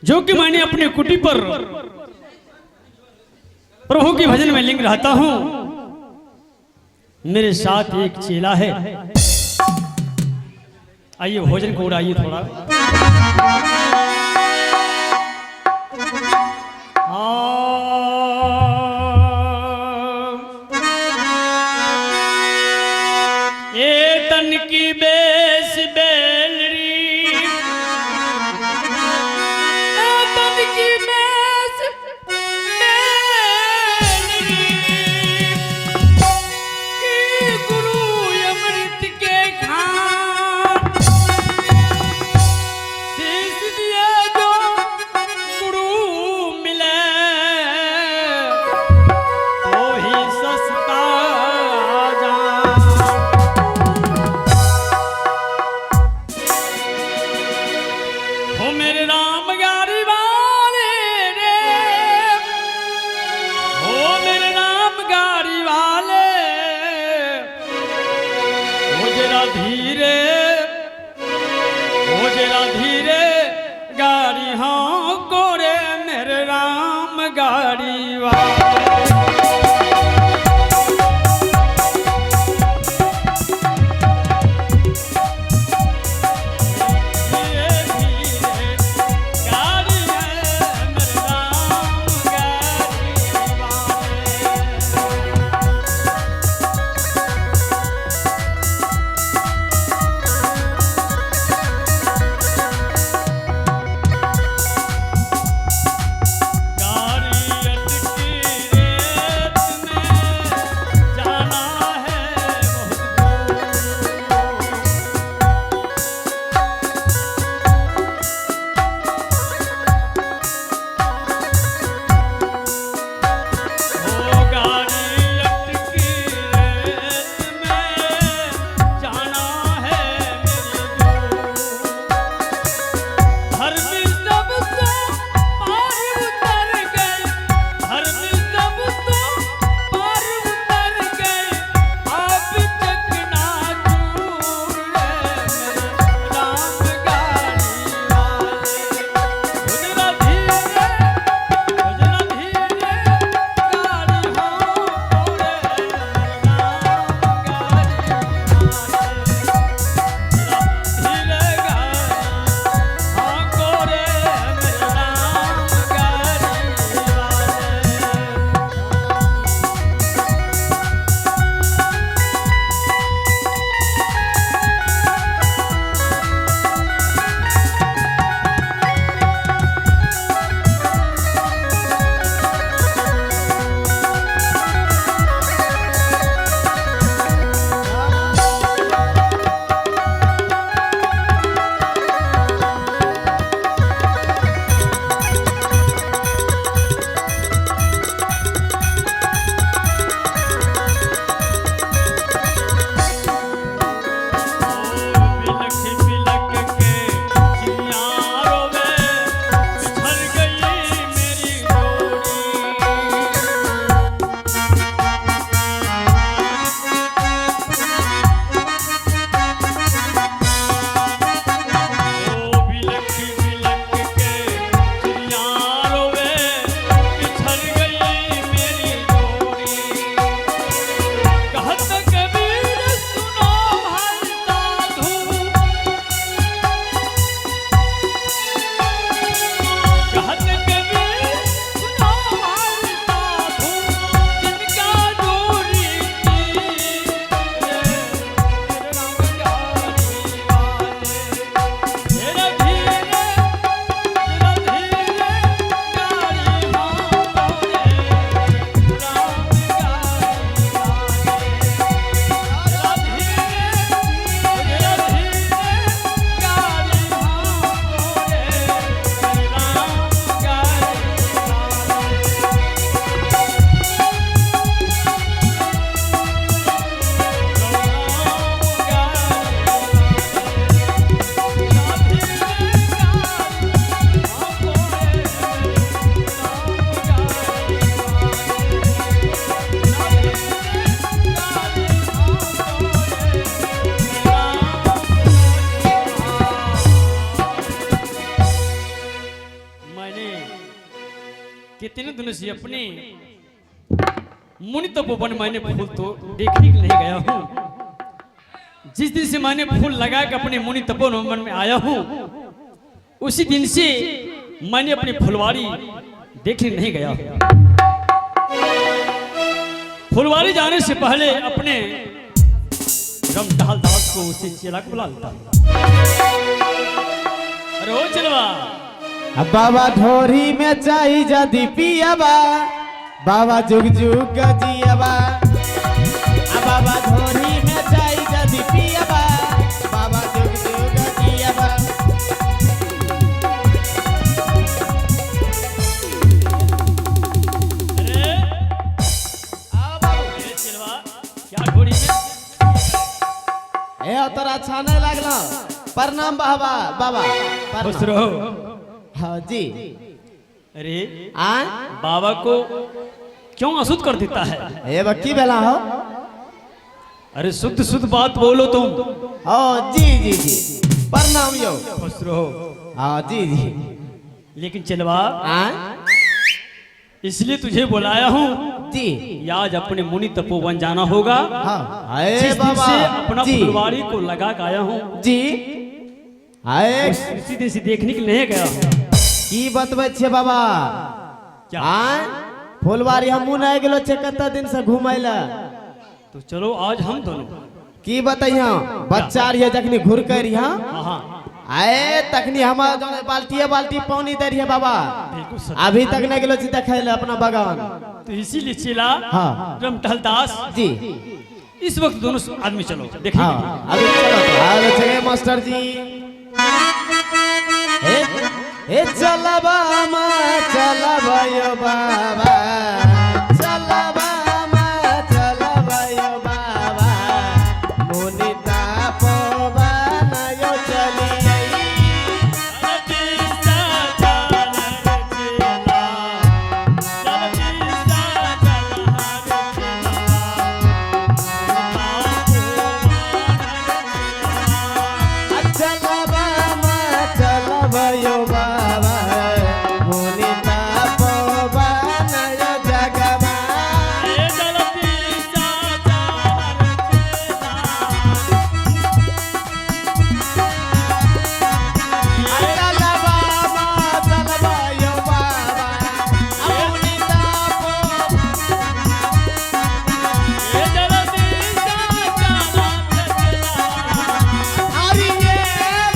जो कि मैंने अपने कुटी पर प्रभु के भजन में लिंग रहता हूं। मेरे साथ एक चेला है। आइए भोजन को उड़ाइए थोड़ा। ए तन की बेस बेलरी, ए तन की बेस बेलरी की गुरु अमृत के खान शीश दिए जो गुरु मिले तो ही सस्ता जान। हो मेरे राम गारी वाले रे, हो मेरे राम गारी वाले, हो जरा धीरे, हो जरा धीरे गाड़ी हाँ कोरे मेरे राम गाड़ी वाले। धीरे धीरे गाड़ी है मेरे राम गाड़ी वाले। गाड़ी अटकी मैंने कितने दिनों से अपने मुनि तपोवन मैंने फूल तो देखने के नहीं गया हूँ। जिस दिन से मैंने फूल लगा के अपने मुनि तपोवन में आया हूँ, उसी दिन से मैंने अपनी फुलवारी देखने नहीं गया हूँ। फुलवारी जाने से पहले अपने रमटाल दास को उसे चेला को बुला लेता हूँ। अरे ओ चलवा। अब बाबा ढोरी में चाही जदी पियबा, बाबा जुग जुग जियबा। अब बाबा ढोरी में चाही जदी पियबा, बाबा जुग जुग जियबा। अरे आओ बाबू। अरे चलवा, क्या घोड़ी में ए तोरा अच्छा नहीं लागलो। प्रणाम बाबा। बाबा खुश प्रणाम। रहो। हाँ जी। अरे आ बाबा को क्यों अशुद्ध कर देता है? ए बा की भेला हो? अरे शुद्ध शुद्ध बात बोलो तुम। हाँ जी जी जी, प्रणाम यो। खुश रहो। हाँ जी जी। लेकिन चलवा, आ इसलिए तुझे बुलाया हूँ जी। आज अपने मुनि तपोवन जाना होगा। हाँ आए जिस दिन बाबा से अपना जी फुलवारी को लगा के आया हूँ, जी आए उसी दिन से देखने के लिए गया हूँ। की बतबै छियै बाबा? क्या? आय फुलवारी हमहूँ नहीं गेलो छै कते दिन से घुमै लए। तो चलो आज हम दोनों। की बतैया, बच्चा रहिए जखनी घुर के रहिए, हाँ हाँ आए तखनी हम जौन बाल्टिए बाल्टी पानी दे रहिए बाबा। बिल्कुल सच। अभी तक नहीं गेलो छी देखै लए अपना बगान। तो इसीलिए चेला हाँ। रमटहल दास, जी। इस वक्त दोनों आदमी चलो देखने हाँ के लिए। अभी चलो तो आलो चले मास्टर जी। हे हे चलबा मा चलबा यो बाबा, चलबा मा चलबा यो बाबा, मुनि तपोवन यो चलियै। चलबा मा चलबा यो बाबा, मुनि तपोवन यो जगबा। चलबा मा चलबा यो बाबा, मुनि तपोवन। हरिये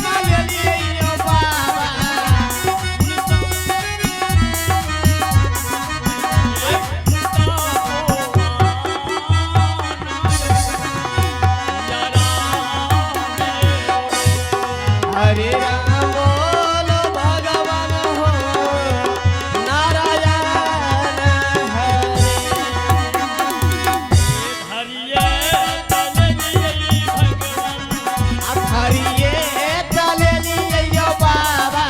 मललिये यो बाबा। हरे राम बोलो भगवान हो नारायण हरे। हरिये चलेलिये यो बाबा।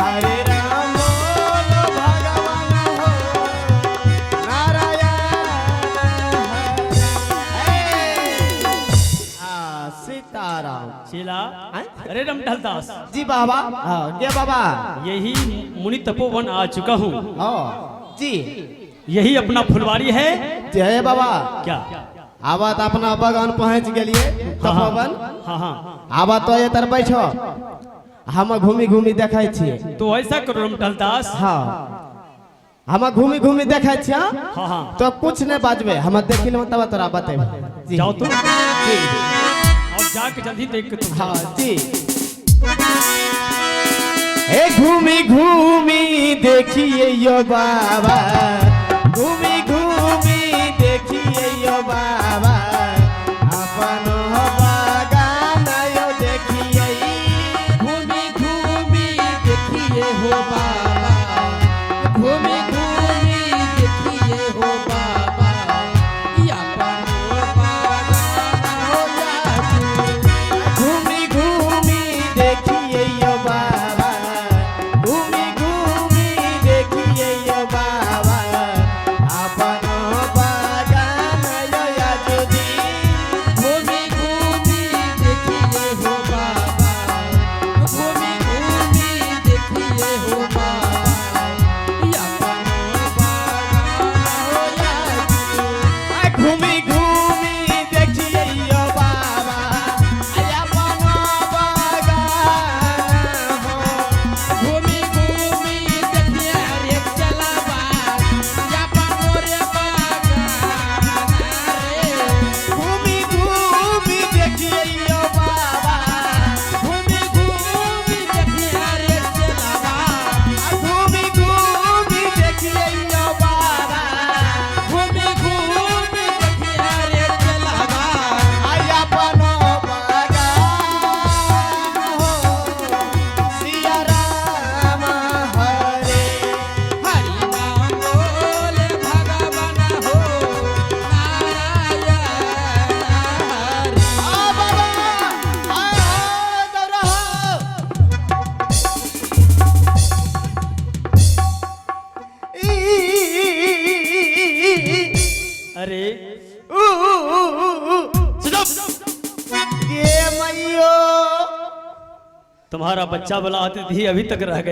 हरे राम बोलो भगवान हो नारायण हरे। आ सीताराम। चेला, अरे रमटहल दास। जी बाबा, हाँ के बाबा। यही मुनि तपोवन आ चुका हूँ। हाँ जी। यही अपना फुलवारी है। जय बाबा। क्या? आबा तऽ अपना बगान पहुँच गेलिए तपोवन। हाँ हाँ आबा तो ये तर बैठो, हम घूमी घूमी देखै छियै। तो ऐसा करो रमटहल दास। हाँ, हम घूमी घूमी देखै छियै। हाँ हाँ तो कुछ नहीं बाजबे, हम देखी लेबै तब तोरा बतेबै जी। जाओ तुम। जी। और जाके जल्दी देख के तुम। हाँ जी। ए घूमी घूमी देखिए यो बाबा, घूमी घूमी देखिए यो बाबा, अपन बागान यो देखिए। घूमी घूमी देखिए हो बाबा, घूमी घूमी देखिए हो बाबा, अपन बागान हो जाजू। घूमी घूमी देखिए यो बाबा। देखिए हो बाबा अपनो बागान हो यार। आ घूमी घूमी देखिए यो बाबा आया अपना बागान हो। घूमी घूमी देखिए रे चलावा अपनो रे बागान रे। घूमी घूमी देखिए यो बाबा घूमी घूमी देखिए रे चलावा आ घूमी घूमी देखिए यो बाबा घूमी घूमी देखिए रे चलावा आया अपना बागान हो। सिया राम हरे। हरि नाम बोल भगवान हो नारायण हरि। आ बाबा आ दौरा हो। ई, अरे ऊ, ऊ, ऊ, ऊ। स्टॉप! ये मैयो तुम्हारा बच्चा वाला अतिथि अभी तक रह गया।